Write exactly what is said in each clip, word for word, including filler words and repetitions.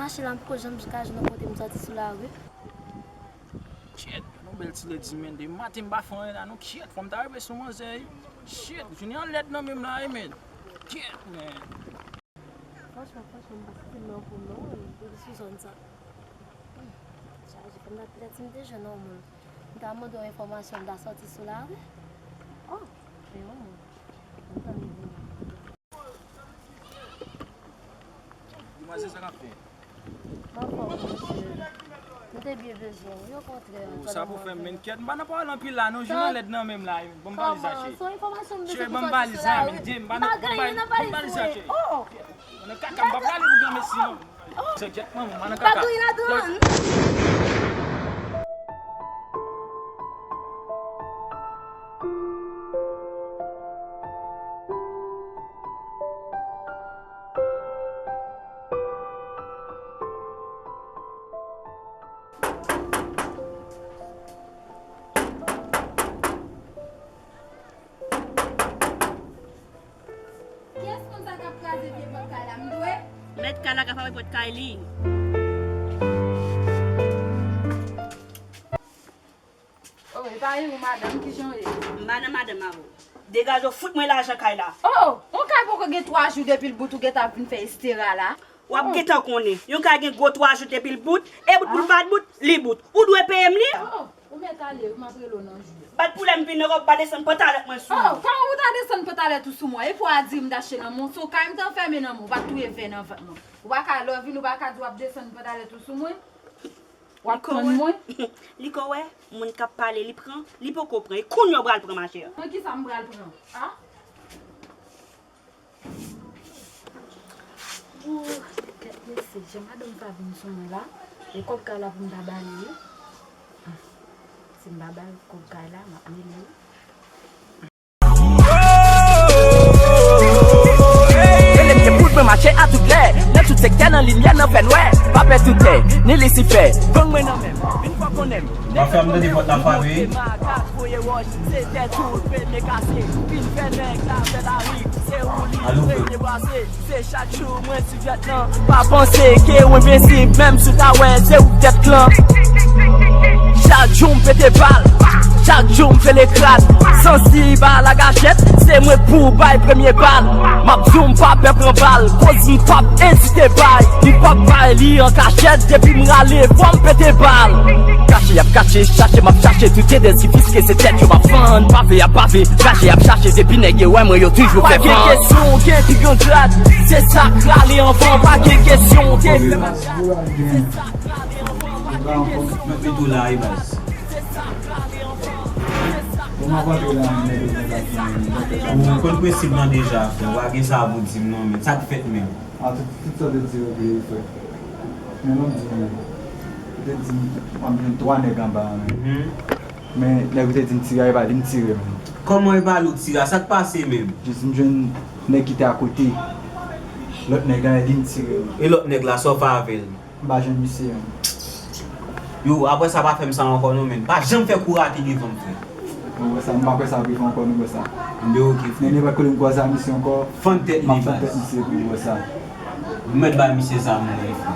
Mache la, m poko janm ka jwenn yon kote m sòti sou lari. Kyèt, yon bèl ti lè di men de maten m pa fè anyen la non, kyèt, fò m ta rive sou manzè wi. Shit, jounen an lèd nan men m la wi men. Kyèt, men. Franchman, franchman, m pa santi m nan fòm non, wi, depi sou zòn sa. Hmm, chaje, fò m ta, petèt si m te jwenn yon moun. M ta mande yon enfòmasyon, m ta sòti sou lari. Oh, se yon moun. M tann li vini. Demwazèl, sa k ap fè? M anfòm, mesye. M te byen bezwen w, wi, okontrè. Oh, sa pou fè m, men kyèt, m pa nan pawòl anpil la non, jounen an lèd nan men m la. Ban m valiz la, cheri. Cheri, ban m valiz la, men, m pa nan, ban m valiz la, cheri. Oh! Mwen nan kaka, m pa prale pou granmesi non. Cheri, kyèt, manman, mwen nan kaka. Kiyès konn sa k ap kraze vye pòt kay la? M dwe? Mèt kay la ka frape pòt kay li. Oh, e pa yon madanm, kijan w ye? M pa nan madanm avè w. Degaje w, fout mwen lajan kay la. Oh, yon kay poko gen twa jou depi l bout ou gentan ap vin fè estera la. W ap gentan konnen. Yon kay gen gwo twa jou depi l bout, e bout pou l pa t bout, li bout. Ou dwe peye m li. Oh, ou mèt ale wi, m ap rele w nan jou. Pa t pwoblèm, vin nan kòb, pa desann pantalèt mwen sou mwen. Oh, kòman pou ta desann pantalèt ou sou mwen? E pou a di m t achte nan men w, se yon kay m t anfèmen nan men w, ou pa t touye vè nan vant mwen. Ou pa ka lè w vin, ou pa ka di w ap desann pantalèt ou sou mwen. W ap tann mwen? Liko wè, moun k ap pale, li pran, li poko pran. E kounye a w pral pran, machè. Pran kisa m pral pran? A? Ooh, kèt mesye, jan madanm sa vin sou mwen la, e kòb kay la pou m ta ba li, wi. Si m pa ba l kòb kay la, m ap rele wi. Rele m ke poud mwen mache a tout lè. Nan tout sektè, nan limyè, nan fènwè. Pa pè toutè, ni Lisifè. Gang mwen nan men m, vin fò konnen m. Mafya, m tande pòt la frape. Alo, frè. Se chak jou mwen di Vyètnam, pa panse ke w envensib, menm si w ta wè se ou k tèt klan. Chak jou m pete bal, chak jou m fè lekrat. Sansi bal a gachèt, se mwen k pou bay premye bal. M ap di w m pa pè pran bal, koz m p ap ezite bay. M p ap bay li an kachèt, depi m rale fò m pete bal. Kache y ap kache, chache m ap chache, tout gen dèz ki fiske se tèt yo m ap fann. Pave y ap pave, chache y ap chache, depi nèg yo wè mwen yo toujou fè van. Pa gen kesyon, gen pi gran grad, se sa k rale anvan. Pa gen kesyon, gen Mwen pito la wi baz. Ou konn prensip lan deja, frè. Ou pa gen sa pou di m non, men sa k fèt menm? A, tout, tout sa w te di yo vre wi, frè. Men non, m di w, ou te di m ap jwenn twa nèg anba a menm. Men nèg ou te di m tire a, e pa li m tire menm. Kòman e pa li w tire a? Sa k pase menm? Jis m jwenn nèg ki te akote. Lòt nèg la, e li m tire menm. E lòt nèg la, sa w fè avè l? M pa jwenn misye menm. Yo, apre sa, pa fè m sa ankò non, menn. Pa janm fè kou rate devan m, frè. Bon, bòs la, m pa kwè sa ap rive ankò non, bòs la. Anben, oke, frè. Men nenpòt kote m kwaze a misye ankò, fann tèt li, baz. M ap fann tèt misye pou bòs la. Ou mèt bay misye zam ou, wi, frè.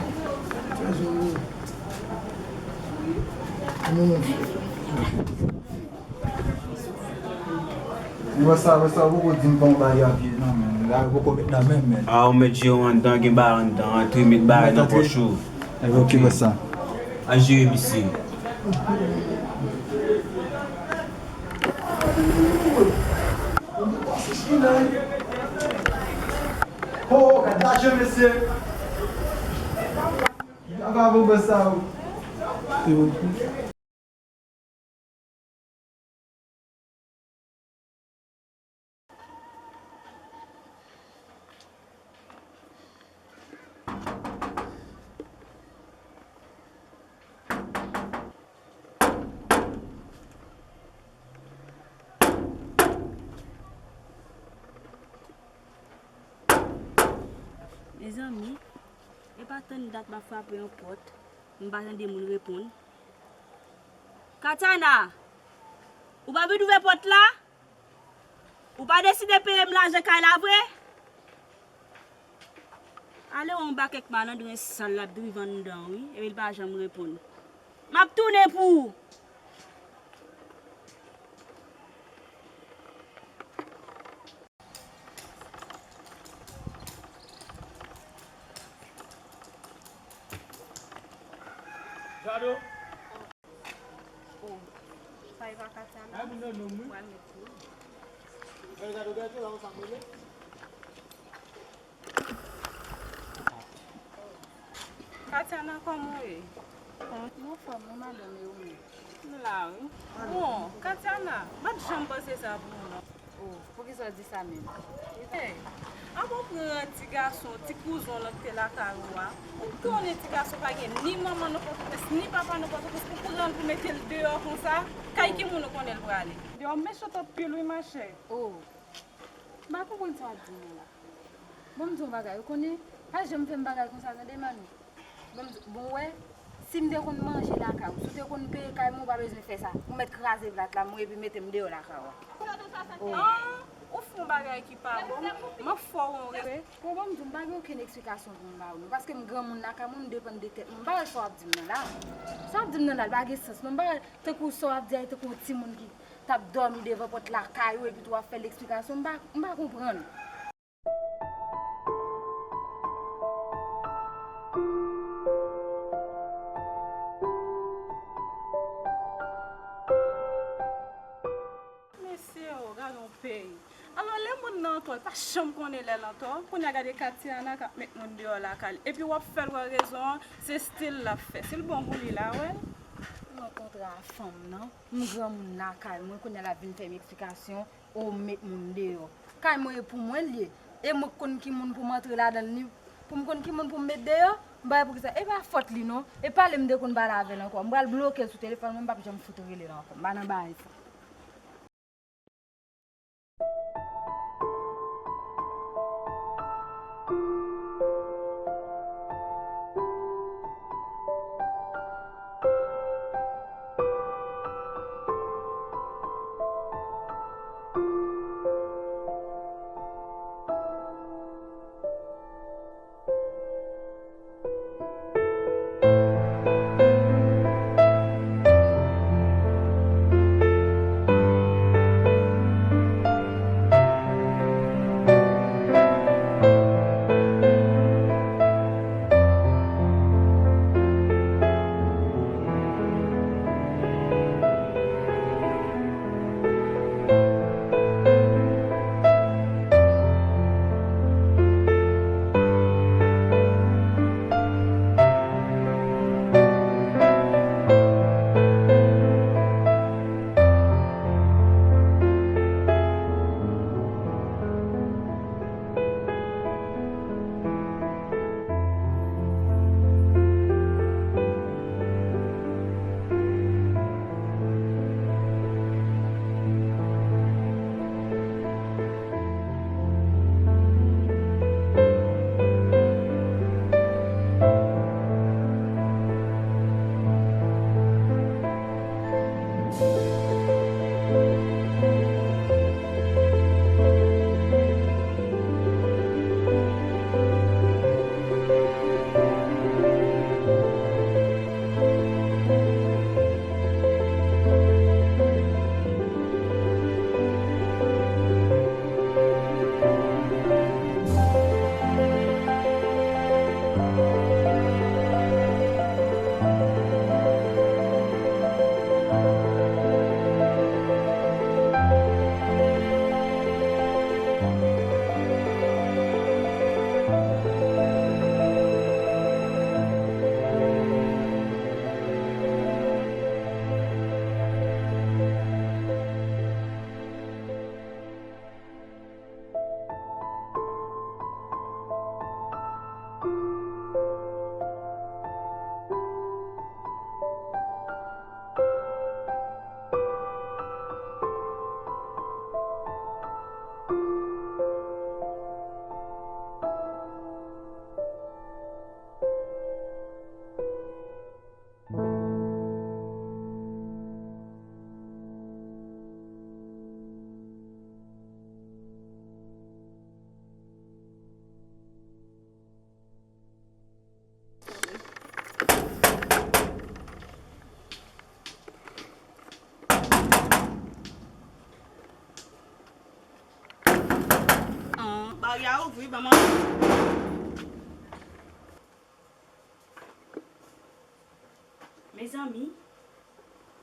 Wè sa, wè sa, ou poko di m pa yon bagay a pye non, men. Bagay poko met nan men m, men. A, ou met je w anndan, gen bagay anndan, antre, met bagay nan pòch ou. Ebyen, oke, wè sa. Al jere misye. Oh, gad lajan, mesye. Gad lajan, mesye. Mezanmi, e pa tann dat m ap frape yon pòt, m pa tande moun reponn. Katana, ou pa vin ouvè pòt la? Ou pa deside peye m lajan kay la vre? Ale wè yon bakèk malandren sal l ap drive anndan wi, epi l pa janm reponn. M ap tounen pou ou. Jado. Oh, sa e pa Katiana? Ay, moun nan nonm, wi. Pral met pou. Jado, gade la, ou sa mele. Katiana, kòman w ye? Mwen anfòm, wi, madanm, e ou menm? M la, wi. Bon, Katiana, m pa t janm panse sa pou ou, non. Oh, poukisa w di sa menm? Hey, avan w pran ti gason, ti kouzen w lan ki te lakay ou a, ou konnen ti gason pa gen ni manman nan Pòtoprens, ni papa nan Pòtoprens, ou pran l pou mete l deyò konsa, kay ki moun ou konnen l prale? Deyò mechan anpil, wi, machè. Oh, m pa konprann sa w ap di m nan la. Bon, m di yon bagay, ou konnen, pa janm fè m bagay konsa, tande, manmi. Bon, m di, bon, wè, si m te konn manje lakay ou, si w te konn peye kay mwen, ou pa bezwen fè sa. Ou mèt kraze plat la, mwen, epi mete m deyò lakay ou a. Oh. Ah, ou fè yon bagay ki pa bon, m ap fè w yon respè. Bon, bon, m di, m pa gen okenn eksplikasyon pou m ba ou, non, paske m granmoun lakay mwen, m depann de tèt mwen. M pa wè sa w ap di m nan la. Sa w ap di m nan la, l pa gen sans, non, m pa wè, tankou sa w ap di a, tankou yon timoun ki t ap dòmi devan pòt lakay ou epi tou w ap fè l eksplikasyon, m pa, m pa konprann. Mesye o, gade yon peyi. Alò, lè moun nan antò, l pa janm konnen lè l antò. Kounye a gade Katiana k ap met moun deyò lakay li. Epi w ap fè l wè rezon an, se stil l ap fè. Si l bon pou li, l a wè l. M rankontre a fanm nan. M granmoun lakay mwen, kounye a l ap vin fè m eksplikasyon, o, m met moun deyò. Kay mwen e pou mwen l ye. E mwen k konn ki moun pou m antre ladan l, ni pou m konn ki moun pou m met deyò. M pa wè poukisa. E pa fòt li non. E pale m te konn pale avè l ankò. M pral bloke l sou telefòn mwen, m p ap janm fout rele l ankò. M pa nan bagay sa. Maria ouvri, ban mwen. Mezanmi,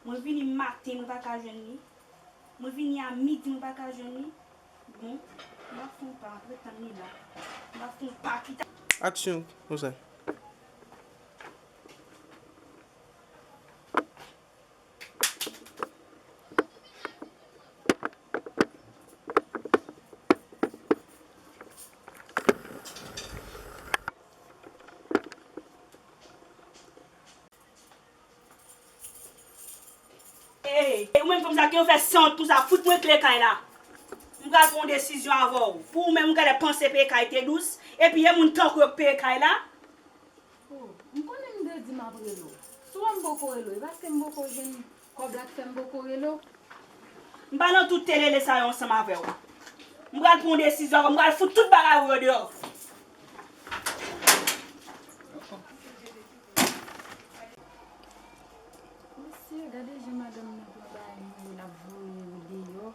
mwen vini maten, mwen pa ka jwenn li. Mwen vini a midi, mwen pa ka jwenn li. Bon, m ap fè yon pa, antre tann li la. M ap fè yon pa ki ta. Aksyon, konsa. Ey, ey, ou menm fanm sa ki fè sant konsa, fout mwen kle kay la. M pral pran yon desizyon avè w. Pou ou menm, ou genlè panse peye kay te dous, epi e moun tankou yo k peye kay la. Oh, m konnen m te di m ap rele w. Si w wè m poko rele w, e paske m poko jwenn kòb la k fè m poko rele w. M pa nan tout telele sa yo ansanm avè w. M pral pran yon desizyon avè w, m pral fout tout bagay ou yo deyò. Mesye, gade jan madanm nan pran bagay mwen yo, l ap voye yo deyò.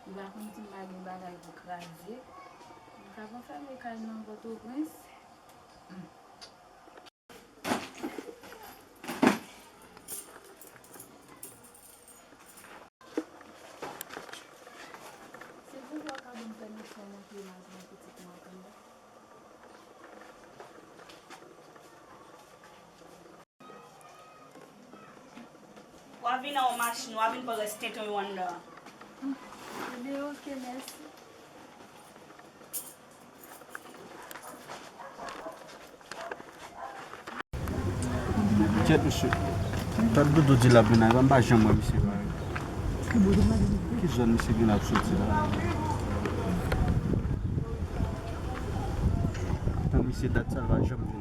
Li pa konn si m pa gen bagay pou kraze. Li pa konn fèmen kay nan Pòtoprens. Silvouplè, w ka ban m pèmisyon montre madanm pitit mwen antandan? W a vin nan yon machin, w a vin pran rès tenten yo anndan an. Ebyen, oke, mèsi. Kèt, mesye. Dat Dodo di l ap vin la, m pa janm wè misye parèt. Ki zòn misye gen l ap soti la? Tann misye dat sa, l pa janm vin.